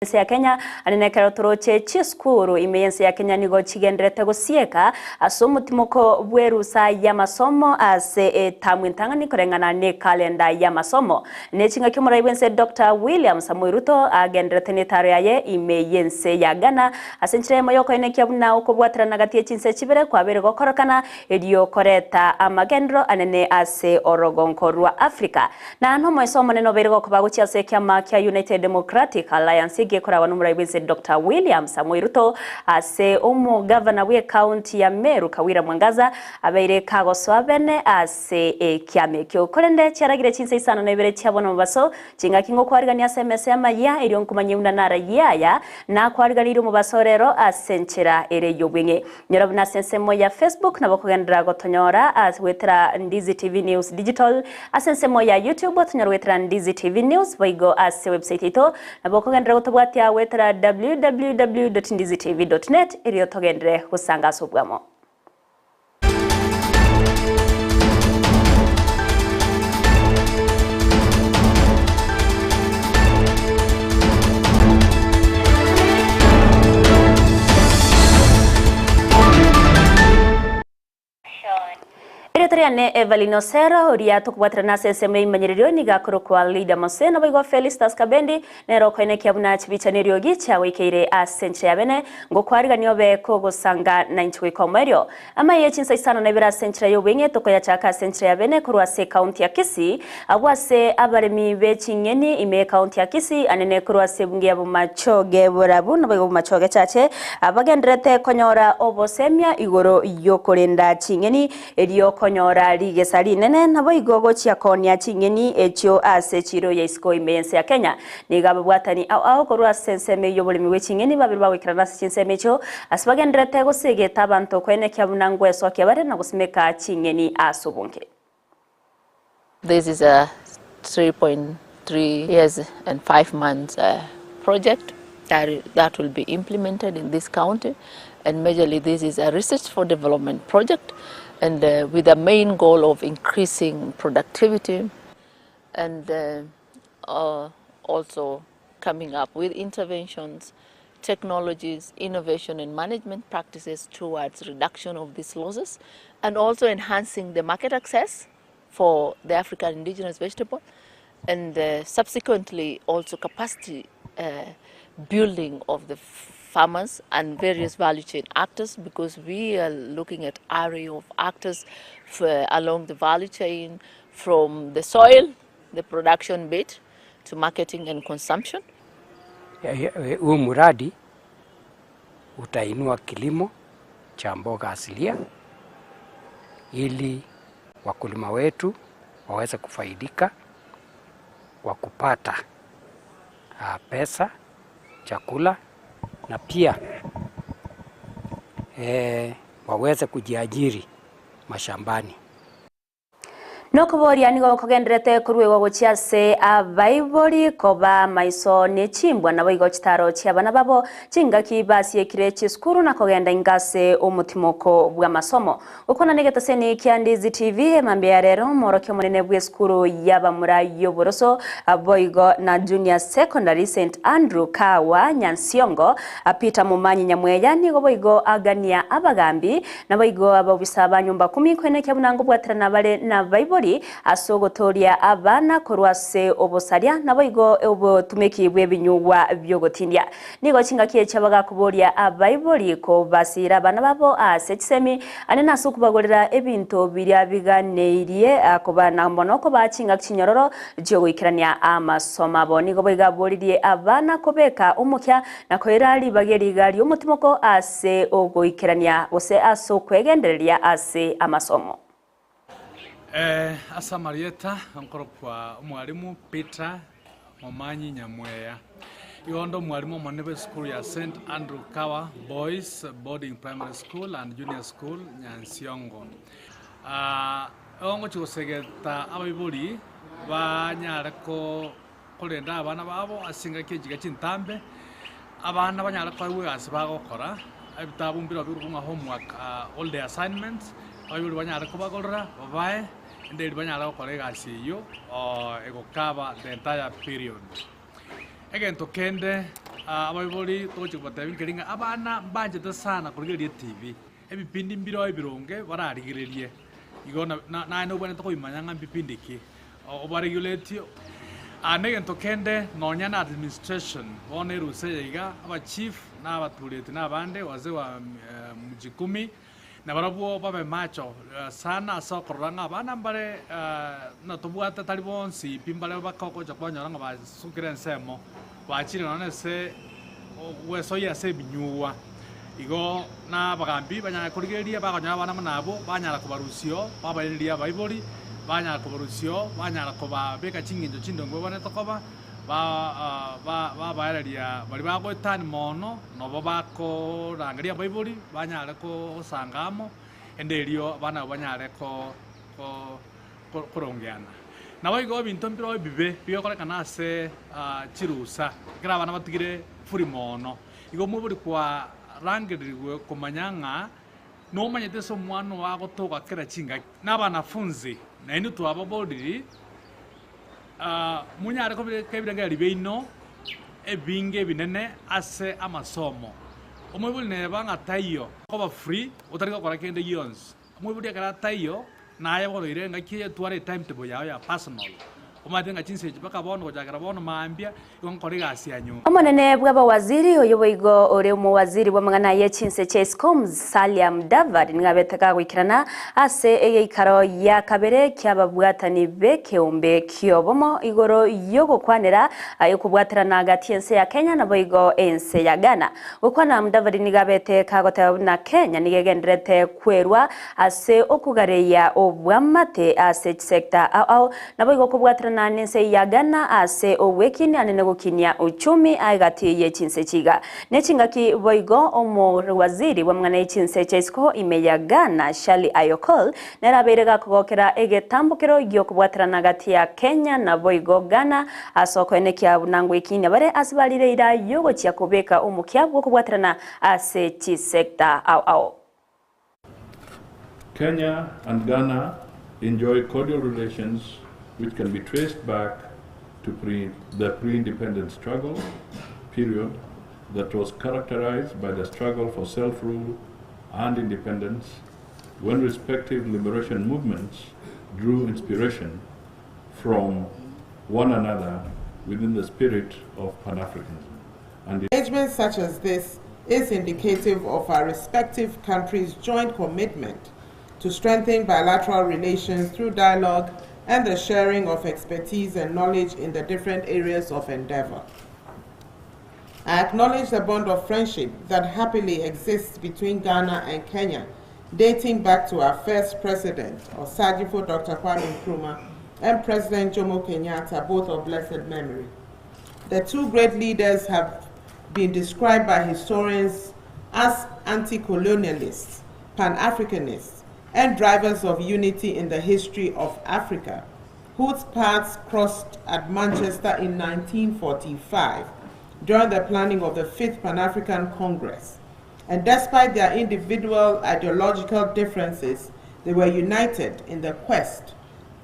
Ense ya Kenya, aria nekero toroche chisukuru ime y'ense ya Kenya nigo chigendererete gosieka ase omotimoko bw'erusa y'amasomo ase etamu entang'ani koreng'ana n'ekalenda y'amasomo. Ne chingaki omorai bw'ense Doctor William Samoei Ruto agendererete n'etaro yaye ime y'ense ya Ghana ase enchera eyemo y'okoenekia buna okobwaterana gati ye chinse chibere kwabeire gokorokana erio koreta amagenderero anene ase orogonko rwa Africa. Na nomoeso omonene obeire gokoba gochia ase ekiama kia United Democratic Alliance gekoragwa nomorai bw'ense Doctor William Samoei Ruto ase omogavana bw'ecounty ya Meru Kawira Mwangaza abeire kagosoa bene ase ekiama ekio. Korende chiaragire chinsa isano na ibere chia bono mobaso chingaki ngokwarigania ase emesa y'amayia erio nkomanye buna narayie aya nakwariganeirie omobaso rero ase enchera ere y'obweng'e. Nyora buna ase ensemo ya Facebook nabo okogenderera gotonyora ase goetera Ndizi TV News Digital, ase ensemo ya YouTube otonyore goetera Ndizi TV News, boigo ase website yaito nabo okogenderera gotobwatia goetera www.ndizitv.net erio togenderere gosanga ase obwamo. Erieta riane Evelyn Osero, oria tokobwaterana ase ensemo y'eimanyererio nigo akorokwa Leader Mose, naboigo Felistus Kabendi nere okoenekia buna chibicha neriogi chiagoikeire ase enchera ya bene, ngokwarigania obe kogosanga nainche goika omoerio. Amaye ye chinsa isano na ibere ase enchera y'obweng'e tokoyachaka ase enchera ya bene korwa ase ekaunti ya Kisii, abwo ase abaremi be ching'eni ime y'ekaunti ya Kisii, anene korwa ase ebunge ya Bomachoge Borabu naboigo Bomachoge Chache, abagendererete konyora obosemia igoro y'okorenda ching'eni erio konyora rigesa rinene naboigo gochia koonia ching'eni echio ase echiro ya isiko ime y'ense ya Kenya. Nigo ababwatani ao ao korwa ase ensemo eyio y'oboremi bwe ching'eni babere bagoikerana ase chinsemo echio, ase bagendererete gosegeta abanto koenekia buna ngwesokia bare na gosimeka ching'eni ase obonge. This is a 3.3 years and 5 months project that, that will be implemented in this county and majorly this is a research for development project and uh, with the main goal of increasing productivity and uh, uh, also coming up with interventions, technologies, innovation and management practices towards reduction of these losses and also enhancing the market access for the African indigenous vegetable and uh, subsequently also capacity uh, building of the farmers and various value chain actors because we are looking at array of actors for, along the value chain from the soil, the production bit, to marketing and consumption. Huu mradi utainua kilimo cha mboga asilia ili wakulima wetu waweze kufaidika kwa kupata pesa, chakula na pia eh, waweze kujiajiri mashambani. Nokoboria nigo kogendererete koruegwa gochia ase abaibori koba maiso ne chimbwa naboigo chitaro chi'abana babo chingaki basiekire chisukuru na kogenda inga ase omotimoko bw'amasomo. Gokwana negeteseni kia Ndizi TV emambia ya rero omworokia omonene bw'esukuru y'abamura y'oboroso boigo na Junior Secondary St Andrew Kawa Nyansiongo Peter Momanyi Nyamweya nigo boigo agania abagambi Naboigo abobisa ba nyomba kumi koenekia buna ngobwaterana bare nabaibori ase ogotooria abana korwa ase obosaria, naboigo obotumeki bw'ebinyugwa bi'ogotindia. Nigo chingaki echi abagakoboria abaibori kobasiira abana babo ase chisemi, ande nase okobagorera ebinto biria biganeirie koba na mono kobaa chingaki chinyororo chi'ogoikerania amasomo abo. Nigo boigo aboririe abana kobeka omokia Na koira ribaga riga ri'omotimoko ase ogoikerania, gose ase okwegendereria ase amasomo. Ase amarieta nkorokwa omwalimu Peter Momanyi Nyamweya. Igo onde omwalimu omonene bw'esukuru ya St Andrew Kawa Boys Boarding Primary School and Junior School Nyansiongo. Igo ngochia gosegeta abaibori banyare ko. Korende abana babo ase chingaki echi chintambe, abana banyare koegwa egasi bagokora, ebitabu mbirobio bikorokwa ng'a homework, holiday assignments, abaibori banyare kobagorera babae, ende erio banyare gokora egasi eyio egokaba the entire period. Egento kende. Abaibori togochia kobatebia nkeri ng'a abana mbanchete sana korigereria etibi, ebipindi mbireo ebironge bararigererie, igo na naye nobwenerete koimanya ng'a mbipindi ki obareguleti. Na egento kende nonya na administration bono erusa eye iga, abachief na abatureti na abande wazee wa mjikumi, Nabarabwo babe macho sana ase okorora ng'a abana mbare buna tobwate tari bonsi pi mbare bakogocha kwanyora ng'a basukire ensemo, bachire nonya ase gwesoyia ase ebinyugwa. Igo na abagambi banyare korigereria bakonyora abana buna abwo, banyara kobarusia oo, babaereria abaibori, banyara kobarusia oo, banyara kobabeka chingencho chindonge babwenerete koba. Babaereria baria bagoetania mono, nabo bakorangeria abaibori banyare gosanga amo, ende erio abana abwo banyare korongeana. Naboigo ebinto mbireo ebibe bigokorekana ase chirusa, ekero abana batigire furi mono. Igo omobori kwarangererigwe komanya ng'a nomanyete ase omwana oo agotoka kera chingaki. Na abanafunzi nainwe twababoriri. Monyare kobeka ebirengererio biaino ebinge ebinene ase amasomo. Omoibori neba ng'a taiyo koba free otari gokora kende gionsi. Omoibori ekero ataiyo naye boroire engaki eye twara etimetable yao ya personal. Omanyete ng'a chinsa echi mpaka bono gochakera bono mambia igo nkore egasi ya nyomba. Omonene bw'abawaziri oyo boigo ore omowaziri bw'amang'ana ye chinse chia isiko Musalia Mudavadi nigo abete kagoikerana ase egeikaro gia kabere ki'ababwatani b'ekeombe ki'obomo igoro y'ogokwanera ay'okobwaterana gati y'ense ya Kenya naboigo ense ya Ghana. Gokwana Mudavadi nigo abete kagoteba buna Kenya nigo egendererete kwerwa ase okugareia obwamate ase chisecta ao ao Naboigo kobwaterana nense ya Ghana ase ogwekinia anene gokinia uchumi egati ye chinse chiga. Ne chingaki boigo omowaziri bw'amang'ana ye chinse chia isiko ime ya Ghana Shirley Ayokol nere abeire gakogokera egetambokero giokobwaterana gati ya Kenya naboigo Ghana ase okoenekia buna ngwekinia bare ase barire eira yogochia kobeka omokia bwokobwaterana ase chisecta ao ao. Kenya and Ghana enjoy cordial relations which can be traced back to pre, the pre-independence struggle period that was characterized by the struggle for self-rule and independence when respective liberation movements drew inspiration from one another within the spirit of Pan-Africanism. And Engagement such as this is indicative of our respective countries' joint commitment to strengthen bilateral relations through dialogue and the sharing of expertise and knowledge in the different areas of endeavor. I acknowledge the bond of friendship that happily exists between Ghana and Kenya, dating back to our first president, Osagyefo Dr. Kwame Nkrumah, and President Jomo Kenyatta, both of blessed memory. The two great leaders have been described by historians as anti-colonialists, Pan-Africanists, and drivers of unity in the history of Africa, whose paths crossed at Manchester in 1945 during the planning of the Fifth Pan-African Congress. And despite their individual ideological differences, they were united in the quest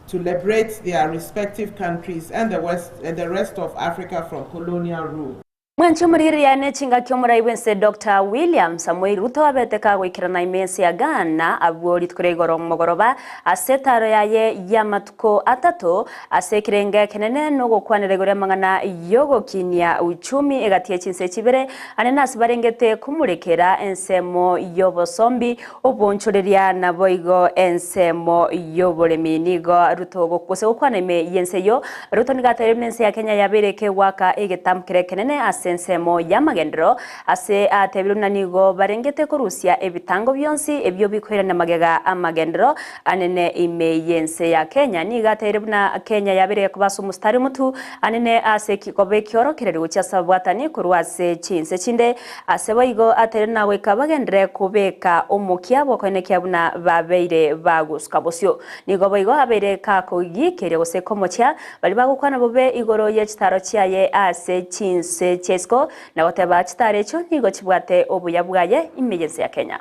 to liberate their respective countries and the, West, and the rest of Africa from colonial rule. Mwanche omorigereria ne chingaki omorai bw'ense Doctor William Samoei Ruto abete kagoikerana ime ense ya Ghana abwo rituko ria igoro mogoroba ase etaro yaye y'amatuko atato ase ekerengo ekenene nogokwanera igoro y'amang'ana y'ogokinia uchumi egati ye chinse chibere ane nase barengete komorekera ensemo y'obosombi Obonchoreria naboigo ensemo y'oboremi. Nigo Ruto gose gokwana ime y'ense eyio, Ruto nigo atebirie buna ense ya Kenya yabeire kegoaka egetambo keria ekenene ase ensemo y'amagenderero, ase atebirie buna nigo barengete korusia ebitango bionsi ebio bikoirania magega amagenderero anene ime y'ense ya Kenya. Nigo atebirie buna Kenya yabeire gekoba ase omostari omotu anene ase ekegoba ekiorokererio gochia ase ababwatani korwa ase chinse chinde Ase boigo atere na goika bagenderere kobeka omokia bw'okoenekia buna babeire bagosuka bosio. Nigo boigo abeire kakogiikeria gose komochia baria bagokwana bobe igoro ye chitaaro chiaye ase chinse chia isiko, na goteba chitaaro echio nigo chibwate obuya bwaye ime y'ense ya Kenya.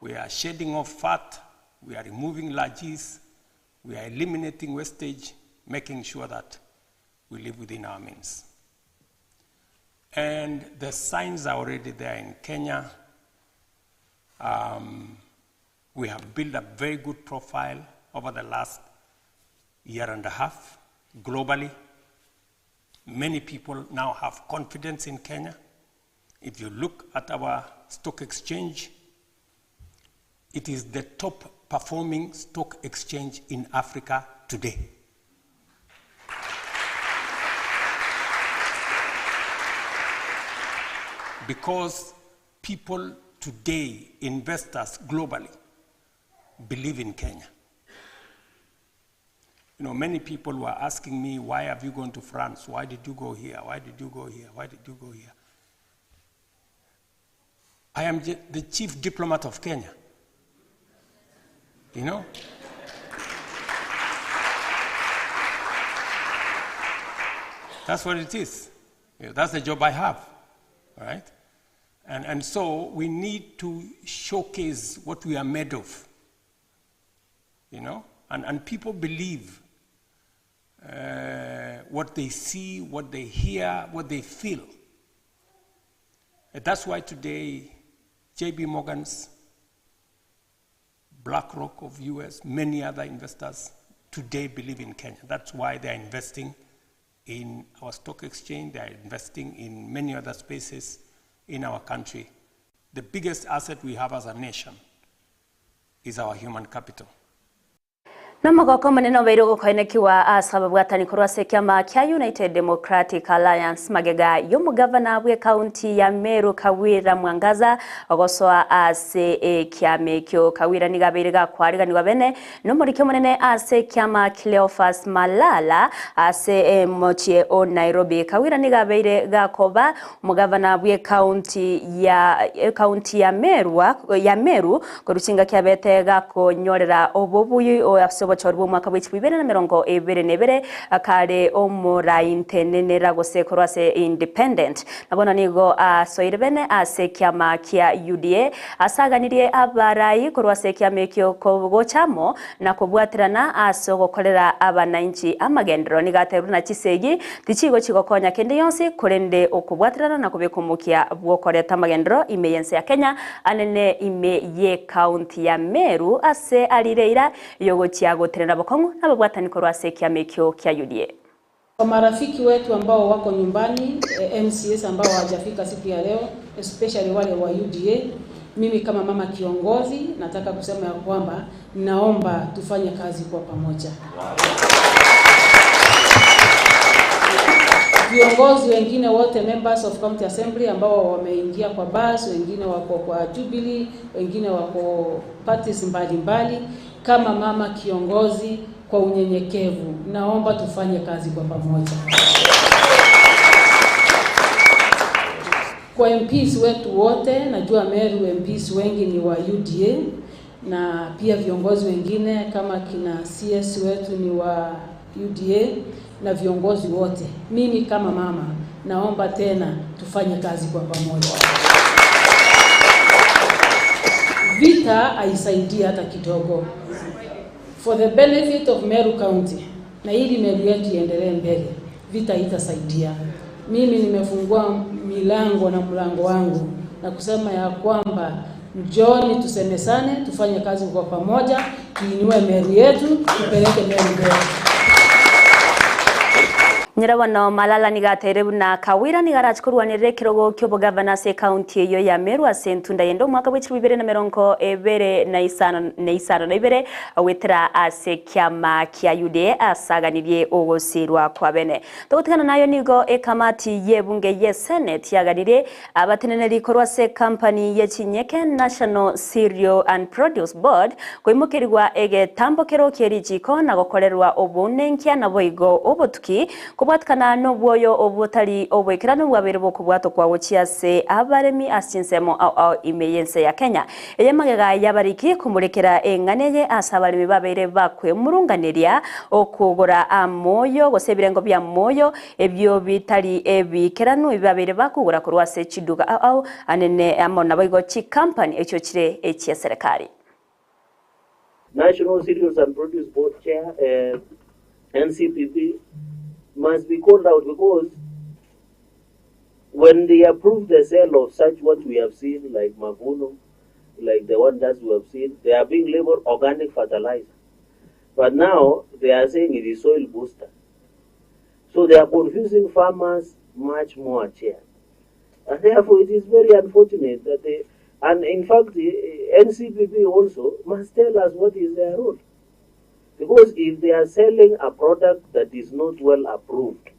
We are shedding off fat, we are removing largesse, we are eliminating wastage, making sure that we live within our means. And the signs are already there in Kenya. Um, we have built a very good profile over the last year and a half globally. Many people now have confidence in Kenya. If you look at our stock exchange, it is the top performing stock exchange in Africa today. Because people today, investors globally, believe in Kenya. You know, many people were asking me, why have you gone to France? Why did you go here? Why did you go here? Why did you go here? I am the chief diplomat of Kenya. You know? That's what it is. You know, that's the job I have, right? And, and so we need to showcase what we are made of, you know? And, and people believe uh, what they see, what they hear, what they feel. And that's why today, JP Morgan's, BlackRock of US, many other investors today believe in Kenya. That's why they're investing in our stock exchange, they are investing in many other spaces in our country. The biggest asset we have as a nation is our human capital. Nomogoko omonene obeire ogokoenekiwa ase ababwatani korwa ase ekiama kia United Democratic Alliance magega y'omogavana bwe county ya Meru Kawira Mwangaza ogosoa ase ekiama ekio. Kawira nigo abeire gakwariganigwa bene nomoriki omonene ase ekiama Cleophas Malala ase emochie o Nairobi. Kawira nigo abeire gakoba omogavana bwe county ya county ya Meru ya Meru koruchinga kiabete gakonyorera obobuyi ase obochori bwa omwaka bwa 2022 akare omoraintenenera gose korwa ase independent. Nabono nigo asoire bene ase kiama kia UDA asaganirie abarai korwa ase ekiama ekio kogochamo na kobwaterana ase ogokorera abananchi amagendero. Nigo aterwa na chisegi tichigo chigokonya kende yonsi korende okobwaterana na kobeka omokia bwokoreta amagendero ime yense ya Kenya anene ime ye county ya Meru ase arire ira yogochia goterera bokong'u nababwatani korwa ase ekiama ekio kia UDA. Kwa marafiki wetu ambao wako nyumbani, eh, MCS ambao hawajafika siku ya leo, especially wale wa UDA, mimi kama mama kiongozi nataka kusema ya kwamba naomba tufanye kazi kwa pamoja. Viongozi wengine wote members of county assembly ambao wameingia kwa bus, wengine wako kwa Jubilee, wengine wako parties mbalimbali, kama mama kiongozi, kwa unyenyekevu naomba tufanye kazi kwa pamoja. Kwa MPs wetu wote, najua Meru MPs wengi ni wa UDA na pia viongozi wengine kama kina CS wetu ni wa UDA na viongozi wote. Mimi kama mama naomba tena tufanye kazi kwa pamoja. Vita haisaidii hata kidogo. For the benefit of Meru County na ili Meru yetu iendelee mbele, vita itasaidia. Mimi nimefungua milango na mlango wangu na kusema ya kwamba njoni tusemesane, tufanye kazi kwa pamoja, tuinue Meru yetu, tupeleke Meru mbele. Nyirabono Malala nigatere buna Kawira nigarachikorwanirira ekirogo kia obogavana ase ekaunti eyo ya Meru ase entunda yende omwaka bwa 2025 gwetera ase kiama kia UDA asaganirie ogosirwa kwa bene. Togotigana nayo nigo ekamati y'ebunge ye Senate yaganirie abateneneri korwa ase company ye Chinyeke National Cereal and Produce Board koimokerigwa egetambokero ki'erichiko na gokorerwa obonenkia naboigo obotuki kobwatikana n'obwoyo obotari obwekerano bwabere bokobwato kwa gochia ase abaremi ase chinsemo ao ao ime y'ense ya Kenya. Eye magega yabariki kumurekera eng'ana eye ase abaremi babere bakwemurunganeria okugora amoyo gose ebirengo bya moyo ebyo bitari ebikeranu ebibabere bakugura korwa ase chiduka ao ao anene amo naboigo chikampani ekio chire echia serikali. National Cereals and Produce Board Chair, NCPB, must be called out because When they approve the sale of such what we have seen like Mavuno, like the one that we have seen, they are being labeled organic fertilizer. But now they are saying it is soil booster. So they are confusing farmers much more, Chair. And therefore it is very unfortunate that they, and in fact the NCPB also must tell us what is their role. Because if they are selling a product that is not well approved,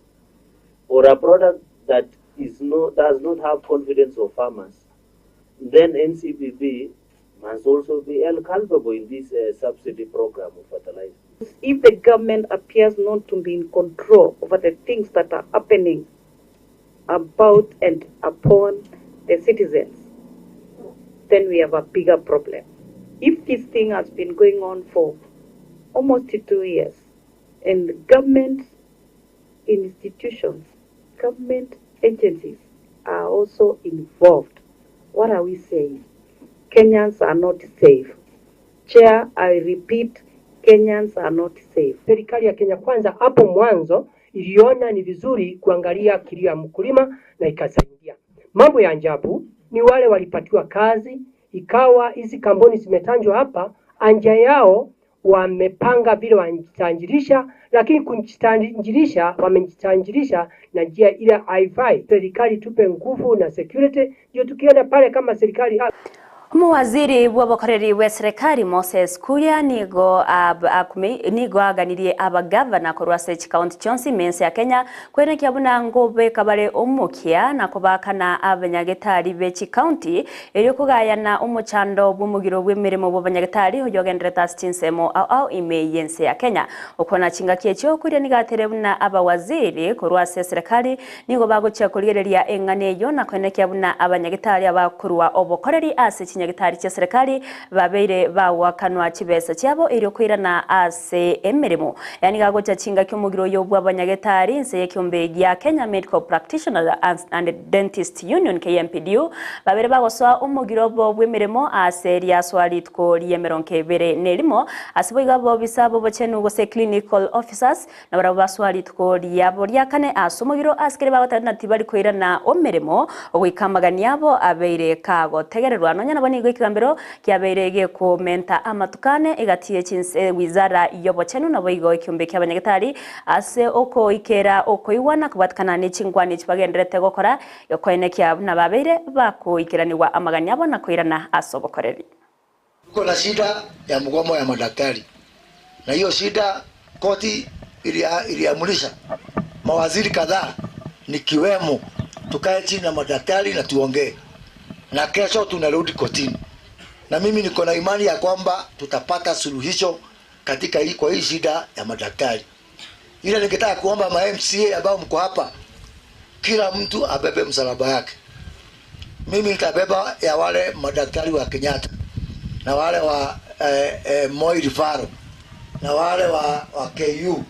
or a product that is not, does not have confidence of farmers, then NCPB must also be held culpable in this subsidy program of fertilizer. If the government appears not to be in control over the things that are happening about and upon the citizens, then we have a bigger problem. If this thing has been going on for almost 2 years, and government institutions, government agencies are also involved, what are we saying? Kenyans are not safe. Chair, I repeat, Kenyans are not safe. Serikali ya Kenya Kwanza hapo mwanzo iliona ni vizuri kuangalia kilio ya mkulima na ikasaidia. Mambo ya ajabu ni wale walipatiwa kazi, ikawa hizi kampuni zimetanjwa hapa, anja yao wamepanga vile wanajitanjirisha, lakini kujitanjirisha wamejitanjirisha na njia ile haifai. Serikali tupe nguvu na security, ndio tukienda pale kama serikali. Muwaziri bw'obokoreri bwa serikali Moses Kuria nigo nigo aganirie abagavana korwa ase chikaunti chionsi mense ya Kenya kwenekia buna ngobe kabare omokia na kobakana abanyagetari be chikaunti erio kogayana omochando bw'omogiro bw'emirimo bw'abanyagetari oyogenderete ase chinsemo ao ao ime yense ya Kenya. Okona chingaki echio Kuria nigatere buna abawaziri korwa ase serikali nigo bagochia korigereria eng'ana eyo na kwenekia buna abanyagetari abakorwa obokoreri ase chinyagitari chia serikali babeire bawakanwa chibesa chiabo erio koirana ase emirimo. Yani gagocha chinga kyomugiro yo bw'abanyagetari nse yekyombe gya Kenya Medical Practitioners and Dentist Union KMPDU babere bagosoa omugiro bo bw'emirimo ase riaswa ritko riemeronke bere nerimo ase boiga bo bisabo bochenu gose clinical officers na barabo baswa ritko riabo riakane ase omugiro asikere bagotana tibari koirana omirimo ogoikamagania abo abeire kagotegererwa nonya nabo nigo ekigambero kiabeire gekomenta amatukane egatiye chinse wizara yobochenu nabo igo ekiombe kiabanyagetari ase okoikera okoiwana kubatikana n'echingwani chibagenderete gokora yokoenekia buna babeire bakoikeranigwa amagani abo na koirana ase obokoreri. Tuko na shida ya mgomo ya madaktari, na hiyo shida koti iliamulisha mawaziri kadhaa nikiwemo tukae chini na madaktari na tuongee, na kesho tunarudi kotini, na mimi niko na imani ya kwamba tutapata suluhisho katika hii, kwa hii shida ya madaktari. Ila ningetaka kuomba ma MCA ambao mko hapa, kila mtu abebe msalaba yake. Mimi nitabeba ya wale madaktari wa Kenyatta na wale wa Moi Referral na wale wa KU.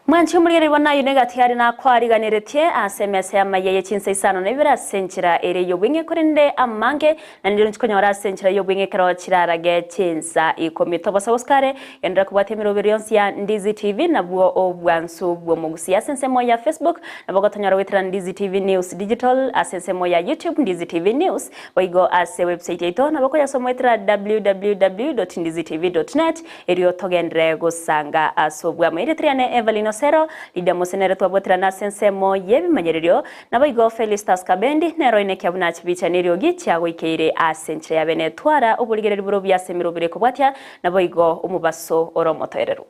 Mwanchi omurigereri nayo negatiari nakwariganiretie ase emesa y'amayeye chinsa isano na ibere ase enchera ere y'obweng'e korende amange na nero nchikonyora ase enchera y'obweng'e ekero chirarage chinsa ikomi. Tobosa gosikare endera kobwatia emeroberi yonsi ya Ndizi TV nabwo obwansu bw'omogusi ase ensemo ya Facebook nabo gotonyora goetera Ndizi TV News Digital ase ensemo ya YouTube Ndizi TV News boigo ase website yaito nabo koyasoma goetera www.ndizitv.net erio togendere gosanga ase obwamo. Ere triane Evelyn Osero Lydia Musenere twabwatera na sensemo yebimanyererio nabo igo Felistas Kabendi nero inekia buna chibicha neriogi chiagoikeire ase enchera ya bene twara oborigereri buro biase emirobere kobwatia nabo igo omobaso oromotoereru.